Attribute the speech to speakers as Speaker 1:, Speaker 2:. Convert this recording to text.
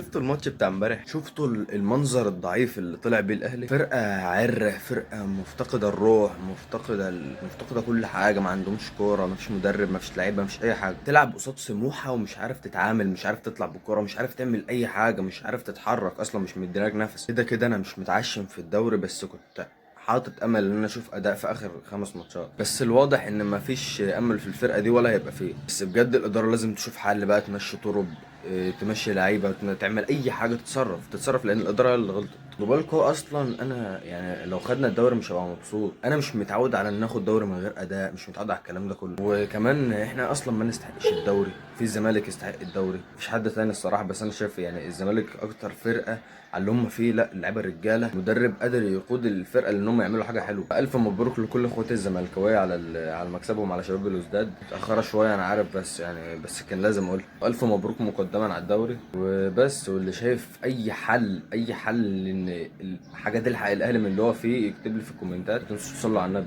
Speaker 1: شفتوا الماتش بتاع امبارح؟ شفتوا المنظر الضعيف اللي طلع بيه الاهلي؟ فرقه عره، فرقه مفتقده الروح، مفتقده كل حاجه، ما عندهمش كوره، ما فيش مدرب، ما فيش لعيبه، ما فيش اي حاجه. تلعب قصاد سموحه ومش عارف تتعامل، مش عارف تطلع بالكوره، مش عارف تعمل اي حاجه، مش عارف تتحرك اصلا، مش مديلك نفس. كده كده انا مش متعشم في الدوري، بس كنت حاطط امل ان انا اشوف اداء في اخر 5 ماتشات، بس الواضح ان مفيش امل في الفرقة دي ولا هيبقى فيه. بس بجد الادارة لازم تشوف حل بقى، تمشي طرب، تمشي لعيبه، تعمل اي حاجه، تتصرف تتصرف، لان الادارة هي اللي غلطت. وبالكو اصلا انا يعني لو خدنا الدوري مش هبقى مبسوط، انا مش متعود على ان ناخد دوري من غير اداء، مش متعود على الكلام ده كله. وكمان احنا اصلا ما نستحقش الدوري، في الزمالك يستحق الدوري، مفيش حد تاني الصراحه. بس انا شايف يعني الزمالك اكتر فرقه على اللي هم فيه، لا اللعيبة الرجاله، مدرب قادر يقود الفرقة لان هم يعملوا حاجة حلوة. الف مبروك لكل اخواتي الزملكاويه على مكسبهم على شباب الوزداد. متاخرة شوية انا عارف، بس يعني بس كان لازم اقول الف مبروك مقدما على الدوري وبس. واللي شايف اي حل، اي حل ان الحاجة تلحق الاهلي من اللي هو فيه، يكتب لي في الكومنتات. ما تنسوش تصلوا على النبي.